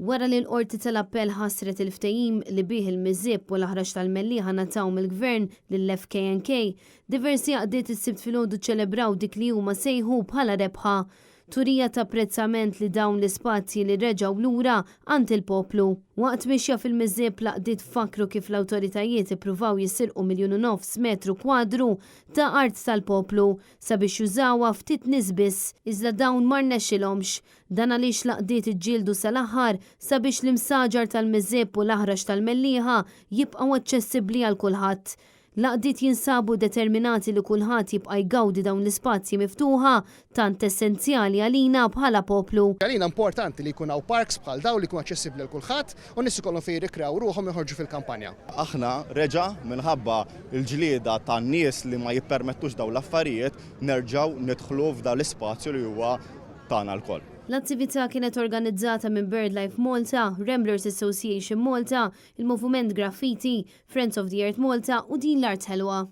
Wara li l-Qorti tal-Appell ħassret il-ftehim li bih il-Miżieb u l-Aħrax tal-Mellieħa ngħataw mill-Gvern lill-FKNK, diversi għaqdiet is-Sibt filgħodu ċċelebraw dik li huma sejħu bħala rebħa. Turija ta' apprezzament li dawn l-ispazji li reġgħu lura għand il-poplu. Waqt mixja fil-Miżieb l-għaqdiet fakkru kif l-awtoritajiet ippruvaw jisirqu 1.5 miljun metru kwadru ta' art tal-poplu sabiex jużawha ftit nies biss, iżda dawn ma rnexxilhomx. Dan għaliex l-għaqdiet iġġieldu sal-aħħar sabiex l-imsaġar tal-Miżieb u l-Aħrax tal-Mellieħa jibqgħu aċċessibbli għal kulħadd. L-għaqdiet jinsabu determinati li kulħadd jibqa' jgawdi dawn l-ispazji miftuħa tant essenzjali għalina bħala poplu. Għalina importanti li jkun hawn parks bħal dawn li jkunu aċċessibbli għal kulħadd u n-nies ikollhom fejn jirrikreaw ruħhom joħorġu fil-kampanja. Aħna reġa' minħabba l-ġlieda tan-nies li ma jippermettux dawn l-affarijiet nerġgħu nidħlu f'dan l-ispazju li huwa tagħna lkoll. L-attività kienet organizzata minn BirdLife Malta, Ramblers Association Malta, il-Moviment Graffiti, Friends of the Earth Malta u Din l-Art Ħelwa.